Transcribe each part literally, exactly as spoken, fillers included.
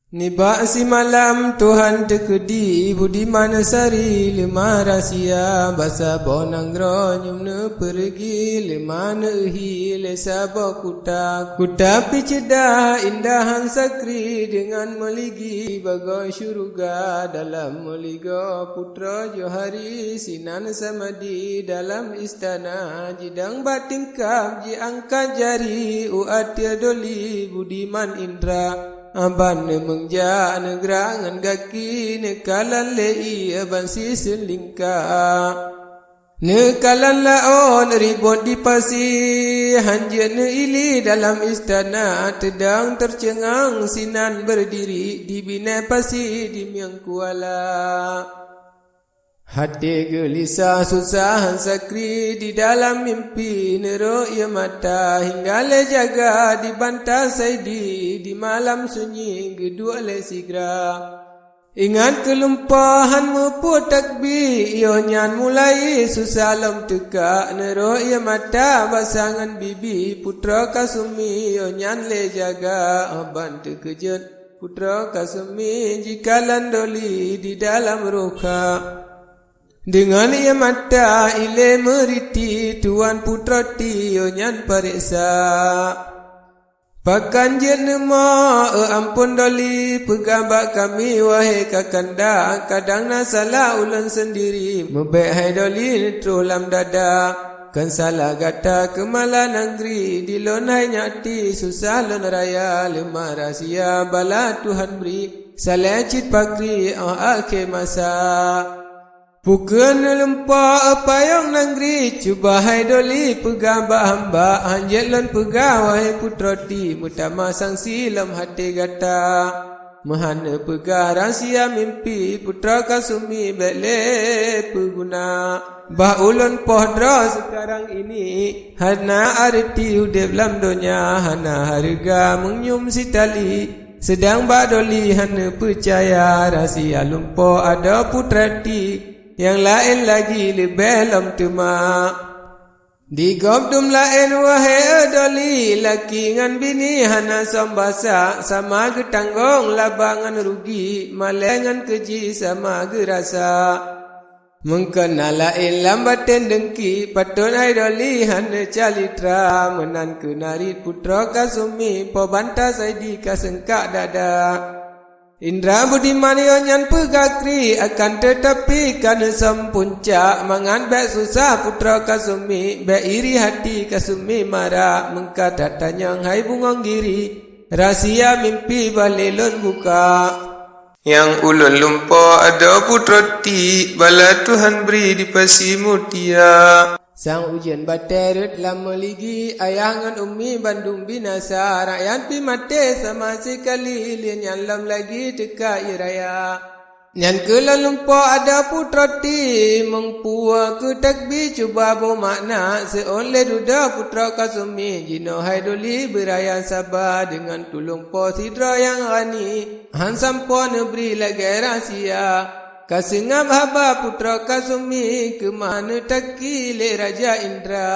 Nibak simalam Tuhan teukeudi, Budiman Sari leumah rahsia, basa boh nanggroe nyoe neupeureugi, leumah neuhi lé saboh kuta. Kuta pih ceudah, indah han sakri, deungon meuligi bagoe syeuruga. Dalam meuligoe putroe Johari, sinan samadhi dalam istana, jidong bak tingkab jiangkat jari, u ateueh doli Budiman Indra. Aban neumeung jak neugerak ngon gaki, neukalon lé ié ban siseulingka. Neukalon laôt ribot di pasi, han jeuet neuili dalam istana, teudong teuceungang sinan beurdiri, di binèe pasi di mieng kuala. Até geulisah susah han sakri, di dalam mimpi neurok ié mata, hingga lé jaga dibanta Saidi, di malam sunyi geuduek lé sigra. Ingat keu lumpoe han meupue takbi, yoh nyan mulai susah lom teuka, neurok ié mata basa ngon bibi, putroe Kasumi yoh nyan lé jaga, aban teukeujot. Putroe Kasumi jikalon doli di dalam rukha. Deungon ié mata ilée meuriti, tuwan putroe ti yoh nyan pareksa. Pakon jeuet neumoe, eu ampon doli, peugah bak kami wahé kakanda, kadang na salah ulôn seundiri, meubék hai doli neutroh lam dada. Kon salah gata keumala nanggroe, di lôn hai nyak ti susah lôn raya, leumah rahsia bala Tuhan bri, saleh cit pakri óh akhé masa. Pukon neulumpoe payong nanggroe, cuba hai doli peugah bak hamba, han jeuet lôn peugah wahé putroe ti, meutamah sangsi lom até gata. Meuhan neupeugah rahsia mimpi, putroe Kasumi bék lé peuguna. Bah ulôn poh droe seukarang ini, hana areuti udeb lam donya, hana hareuga meunyoe sitali. Seudang bak doli han neupeucaya, rahsia lumpoe adoe putroe ti, nyang laén lagi leubeh lom teuma. Di gob dum laén wahé doli, laki ngon bini hana song basa, sama geutanggong laba ngon rugi, malée ngon keuji sama geurasa. Meungkon na laén lam batén deungki, patot hai doli han neucalitra, meunan keuh narit putroe Kasumi, po banta Saidi ka seungkak dada. Indra Budiman yoh nyan peugah kri, akan teutapi ka neusöm puncak, mangat bék susah putroe Kasumi, bék iri hati Kasumi mara, meungka that tanyong hai bungöng giri, rahsia mimpi bah lé lôn buka. Nyang ulôn lumpoe adoe putroe ti, bala Tuhan bri di pasi mutia. Sang ujeuen batée rhot lam meuligi, ayah ngon umi bandum binasa, rakyat pih maté sama sikali, lheueh nyan lom lagi teuka ié raya. Nyan keuh lôn lumpoe adoe putroe ti, meung pue keu takbi cuba boh makna, seuôn lé dudoe putroe Kasumi, jinoe hai doli beuraya saba, deungon tulông po sidroe nyang rani, han sampoe neubri lagée rahsia. Ka seungab haba putroe Kasumi, keumah neutaki lé Raja Indra.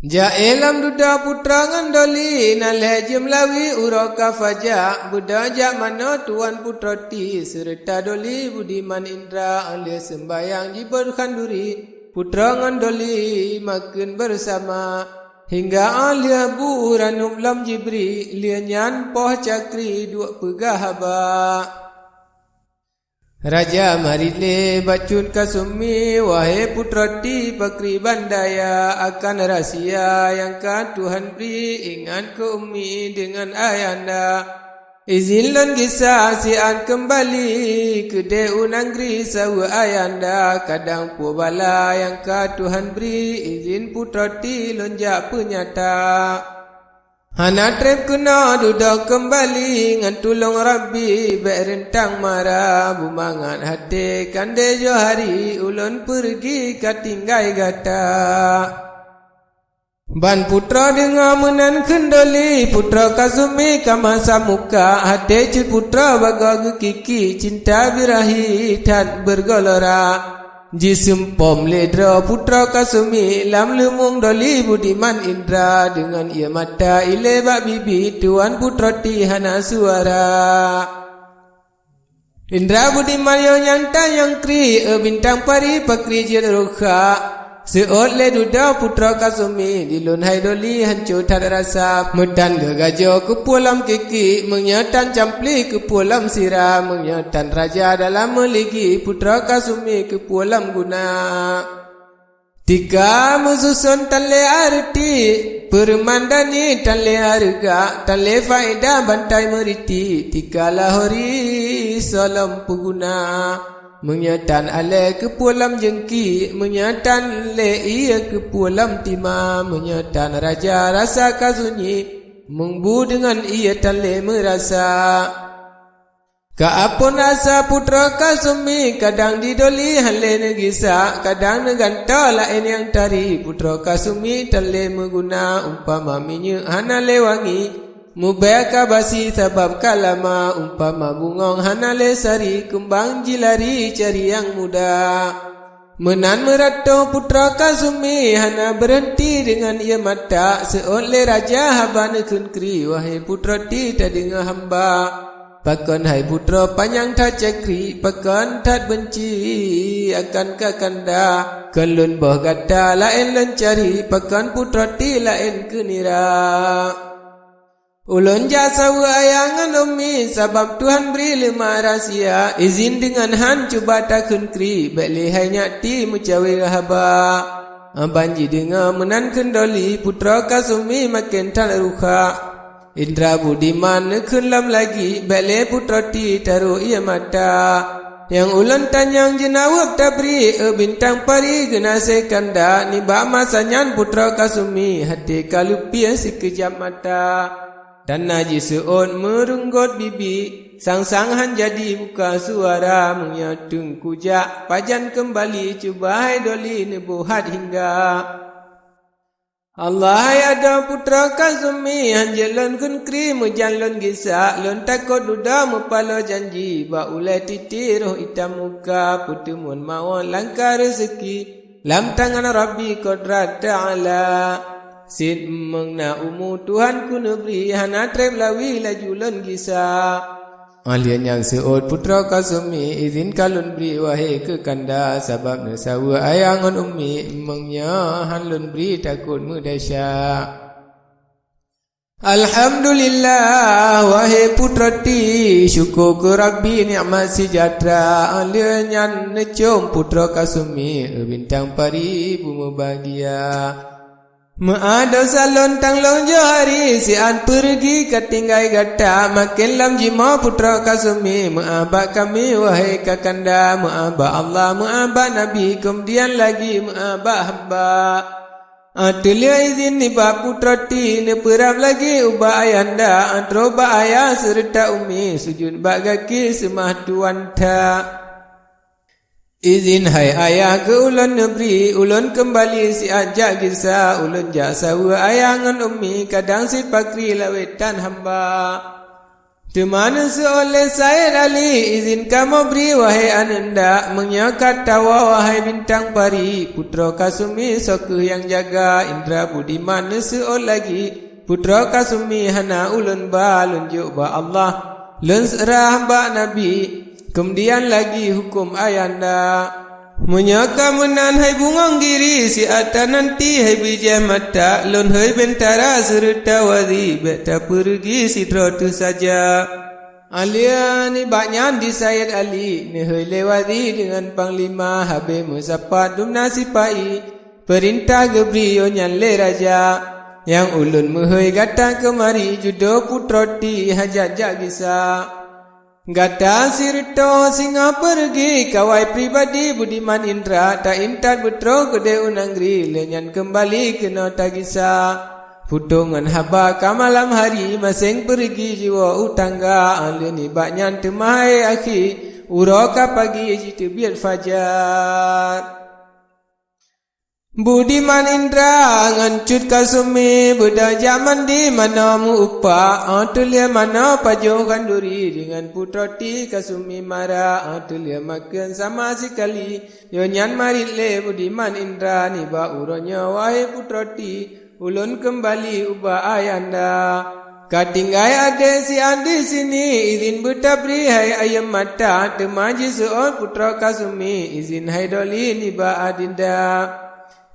Jaéh lam dudoe putroe ngon doli, na lhée jeuem lawi uroe ka faja, beudôh jak manoe tuwan putroe ti, seureuta doli Budiman Indra, lheueh seumbayang jibot khanduri, putroe ngon doli makheun beusama. Hingga óh lheueh bu ranub lom jibri, lheueh nyan poh cakri duek peugah haba. Raja marit lé bacut Kasumi, wahé putroe ti pakriban daya, akan rahsia nyang ka Tuhan bri, ingat keu umi deungon ayanda. Izin lôn gisa siat keumbali, keudeh u nanggroe saweue ayanda, kadang peue bala nyang ka Tuhan bri, izin putroe ti lôn jak peunyata. Hana treb keunoe dudoe keumbali, ngon tulông Rabbi bék reuntang mara, beumangat até kandé Johari, ulôn peureugi ka tinggai gata. Ban putroe deungoe meunan kheun doli, putroe Kasumi ka masa muka, até cut putroe bagoe geukiki, cinta birahi that beurgolora. Jiseumpom lé droe Putroe Kasumi lam leumueng Doli Budiman Indra, deungon ié mata ilée bak bibi tuan Putroe Ti hana suara. Indra Budiman yoh nyang tanyong kri, e bintang pari pakri jeuet rukha. Seuôt lé dudoe Putroe Kasumi, di lôn hai Doli hanco that rasa. Meutan geugajoe keupeue lam kiki, meunyoe tan campli keupeue lam sira, meunyoe tan raja dalam meuligi, Putroe Kasumi keupeue lam guna. Tika meususon tan lé areuti, peureumandani tan lé hareuga, tan lé faedah bantai meuriti, tika lahori soe lom peuguna. Meunyoe tan alée keupeue lam jeungki, meunyoe tan lé ié keupeue lam tima, meunyoe tan raja rasa ka sunyi, meungbu deungon ié tan lé meurasa. Ka apon asa Putroe Kasumi, kadang di Doli han lé neugisa, kadang neugantoe laén nyang tari. Putroe Kasumi tan lé meuguna, umpama minyeuk hana lé wangi, mubée ka basi sabab ka lama, umpama bungong hana lé sari, keumbang jilari cari nyang muda. Meunan meuratoh Putroe Kasumi hana beureuhenti deungon ié mata, seuôt lé raja haba neukheun kri, wahé Putroe Ti tadeungoe hamba. Pakon hai Putroe panyang that cakri, pakon that beunci akan kakanda. Kon lôn boh gata laén lôn cari, pakon Putroe Ti laén keu nira. Ulôn jak saweue ayah ngon ummi, sabab Tuhan bri leumah rahsia, izin deungon han cuba takheun kri, bék lé hai nyak Ti meucawe haba. Ban jideungoe meunan kheun Doli, Putroe Kasumi maken that rukha. Indra Budiman neukheun lom lagi, bék lé Putroe Ti tarok ié mata. Nyang ulôn tanyong jeunaweueb tabri, e bintang pari geunaséh kanda, nibak masa nyan Putroe Kasumi haté ka leupie sikeujab mata. Dan na jiseuôt meurunggot bibi, sang-sang han jadi buka suara, meunyoe teungku jak pajan keumbali, cuba hai Doli neuboh hat hingga. Allah hai adoe Putroe Kasumi, han jeuet lôn kheun kri meujan lôn gisa, lôn takot dudoe meupaloe janji, bak ulée titi roh itam muka, peuteumon mawöt langka reuseuki, lam tangan Rabbi Kodrat Ta'ala. Sit meueng na umu Tuhan kuneubri, hana treb lawi laju lôn gisa. Óh lheueh nyan seuôt Putroe Kasumi, izin ka lôn bri wahé keu kanda, sabab neusaweue ayah ngon ummi, meunyoe han lôn bri takot meudesya. Alhamdulillah, wahé Putroe Ti, syukoe keu Rabbi nikmat seujahtra. Óh lheueh nyan neucom Putroe Kasumi, bintang pari beumeubahgia. Meu'ah dosa lôn tang lôn johari, siat peureugi ka tinggai gata, maken lom jimoe Putroe Kasumi, meu'ah bak kami wahé kakanda, meu'ah bak Allah, meu'ah bak Nabi, keumudian lagi meu'ah bak hamba. Ateulieu izin nibak Putroe Ti, neupeurab lagi ubak ayanda, atroh bak ayah seureuta ummi, sujut bak gaki seumah tuan that. Izin hai ayah keu ulôn neubri, ulôn keumbali siat jak gisa, ulôn jak saweue ayah ngon ummi, kadang sit pakri lawét tan hamba. Teuma neuseuôt lé Said Ali, izin kamoe bri wahé aneunda, meunyoe ka tawoe wahé bintang pari, Putroe Kasumi soe kheueh nyang jaga, Indra Budiman neuseuôt lagi, Putroe Kasumi hana ulôn ba, lôn jok bak Allah, lôn seurah bak Nabi, keumudian lagi huköm ayanda. Meunyoe ka meunan hai bungöng giri, siat tananti hai bijéh mata, lôn hôi bentara seureuta wazi, bék tapeureugi sidroe teuh saja. Alheueh nibak nyan di Said Ali, neuhôi lé wazi deungon panglima, habéh meusapat dumna sipa-i, peurintah geubri yoh nyan lé raja. Nyang ulôn meuhôi gata keumari, judo Putroe Ti hajat jak gisa. Gata sireutôh singoh peureugi, kawai pribadi Budiman Indra, taintat beutroh keudeh u nangri, lheueh nyan keumbali keunoe tagisa. Putôh ngon haba ka malam hari, maséng peureugi jiwoe u tangga, lheueh nibak nyan teuma hai akhi, uroe ka pagi jiteubiet fajar. Budiman Indra ngon Cut Kasumi beudôh jak mandi manoe meu-upak, 'oh teuh lheueh manoe pajoh khanduri deungon Putroe Ti Kasumi mara, 'oh teuh lheueh makheun sama sikali. Yoh nyan marit lé Budiman Indra nibak uroe nyoe, "Wahé Putroe Ti, ulôn keumbali ubak ayanda. Ka tinggai adék siat disini, izin beutabri hai ayeuem mata, teuma jiseuôt Putroe Kasumi, izin hai Doli nibak adinda."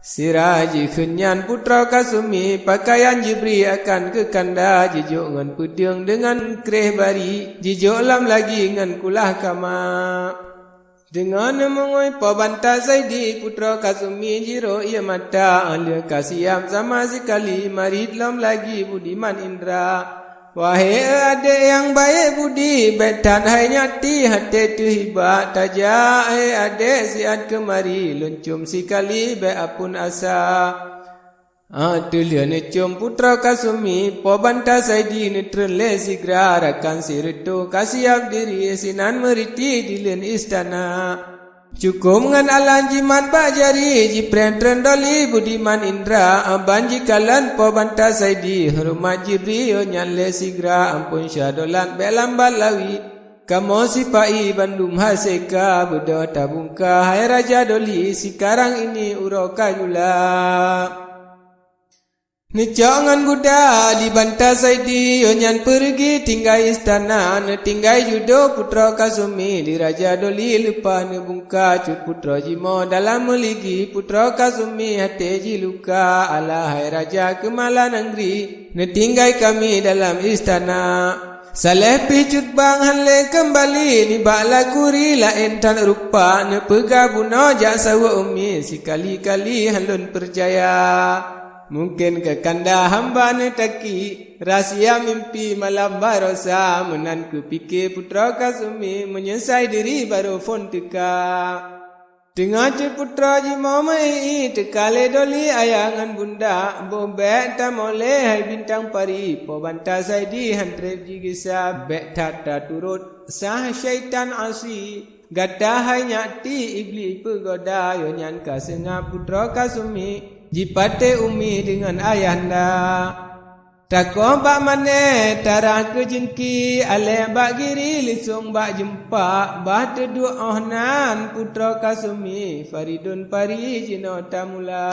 Sira jikheun nyan Putroe Kasumi, pakaian jibri akan keu kanda, jijok ngon peudeueng deungon kreh bari, jijok lom lagi ngon kulah kama. Deungon neumungui Po Banta Saidi, Putroe Kasumi jirôk ie mata, 'oh lheueh ka siab sama sikali, marit lom lagi Budiman Indra. "Wahé adék nyang baék budi, bék that hai nyak ti até teuh iba, tajak hai adék siat keumari, lôn cium sikali bék apun asa." 'Oh teuh lheueh neucium Putroe Kasumi, Po Banta Saidi neutreun lé sigra, rakan sireutôh ka siab diri, sinan meuriti dileuen istana. Cukôp ngon alan jimat bak jari, jipreh treun Doli Budiman Indra, ban jikalon Po Banta Saidi, horeumat jibri yoh nyan lé sigra, amphon syadolat bék lambat lawi. Kamoe sipa-i bandum hase ka, beudôh tabungka hai Raja Doli, sikarang ini uroe ka jula. Neucok ngon guda di Banta Saidi, yoh nyan peureugi tinggai istana, neutinggai judo Putroe Kasumi, di Raja Doli leupah neubungka. Cut putroe jimoe dalam meuligi, Putroe Kasumi até jiluka, alah hai raja keumala nangri, neutinggai kami dalam istana. Saléh pih Cut Bang han lé keumbali, nibak lakuri laén that rupa, neupeugah bunoe jak saweuet umi, sikali-kali han lôn peucaya. Mungken keu kanda hamba neutaki, rahsia mimpi malam barosa, meunan keupiké Putroe Kasumi, meunyeusai diri barô phon teuka. Teungoh Cut putroe jimoe meu-ié, teuka lé Doli ayah ngon bunda, boh bék tamolée hai Bintang Pari, Po Banta Saidi han treb jigisa, bék that taturot sah syaitan asi. Gata hai nyak ti Iblih peugoda, yoh nyan ka seungab Putroe Kasumi, jipatéh umi deungon ayahanda. Takoh bak mané, tarah keu jeungki, alée bak giri, lisong bak jeumpak, bah teuduek 'oh nan Putroe Kasumi, Faridun Pari jinoe tamula.